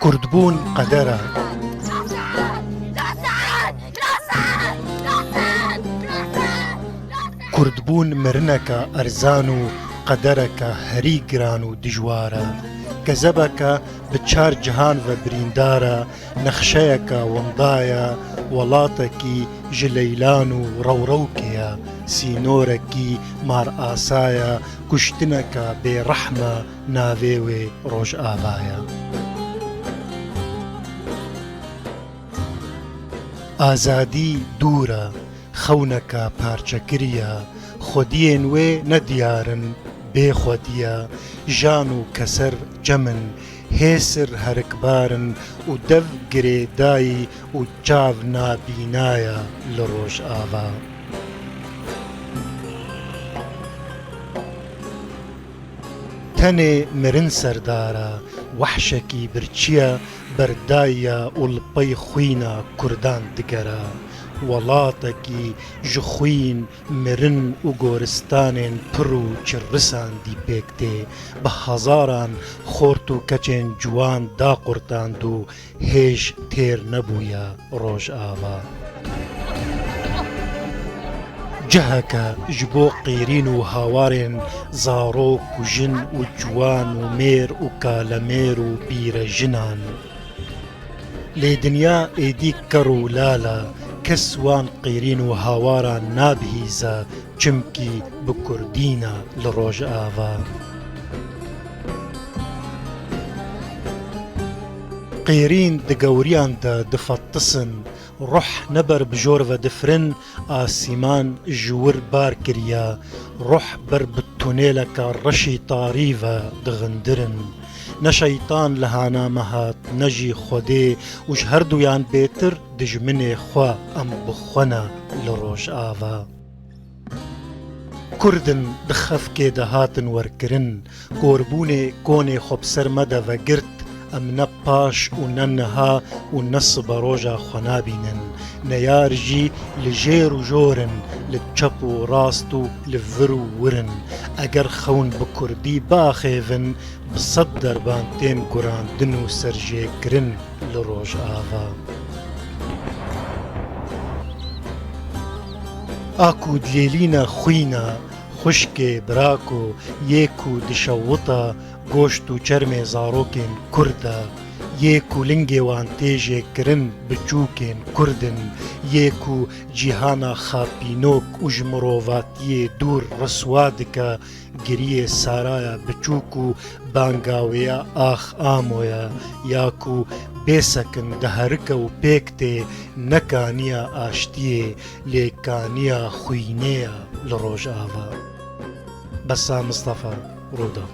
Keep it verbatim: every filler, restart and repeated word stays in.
Kurdbûn qeder e. Kurdbûn mirineke erzan û qedereke herî giran û dijwar e. Kezebeke bi çar cihan ve birîndar e, nexşeyeke winda ye, welatekî ji leylan û rewrewkê ye, sînorekî mar asa ye, kuştineke bêrehm e navê wê Rojava ye. Azadî dûr e, xewneke parçekirî ye, xwediyên wê ne diyar in, bê xwedî ye, jan û keser cem in, hêsir herikbar in û dev girêdayî û çav nabîna ye li Rojava. Tenê mirin serdar e, wehşekî birçî ye, berdayiye û li pey xwîna Kurdan digere. Welatekî ji xwîn, mirin û goristanên pir û çirrisandî pêk tê. Bi hezaran xort û keçên ciwan daqurtand û hêj têr nebûye Rojava. Ciheke ji bo qîrîn û hawarên zarok û jin û ciwan û mêr û kalemêr û bîrejinan. Lê dinya êdî ker û lal e, kes wan qîrîn û hawaran nabihîze, çimkî bi kurdî ne li Rojava. Qîrîn di gewriyan de difetisin, ruh ne ber bi jor ve difirin, asîman ji wir bar kiriye, ruh ber bi tunêleke reşî tarî ve dixindirin. Ne şeytan li hana me hat, ne jî Xwedê û ji herduyan bêtir dijminê xwe em bi xwe ne li Rojava. Kurd in di xefkê de hatin werkirin, korbûnê konê xwe bi ser me de vegirt, em ne paş û ne niha û ne siberoja xwe nabînin. Neyar jî li jêr û jor in, li çep û rast û li vir û wir in. Eger xewn bi kurdî biaxêvin, bi sed derban tên gurandin û serjêkirin li Rojava. A ku dilêlîne xwîna xwişkê, birako, yê ku dişewita goşt û çermê zarokên Kurd e, yê ku lingê wan tê jêkirin biçûkên Kurd in, yê ku cîhana xapînok û ji mirovatiyê dûr riswa dike, giriyê saraya biçûk û banga wê ya ax amo ye, ya ku bêsekin diherike û pêk tê, ne kaniya aştiyê, lê kaniya xwînê ye li Rojava. Besa Mistefa, Rûdaw.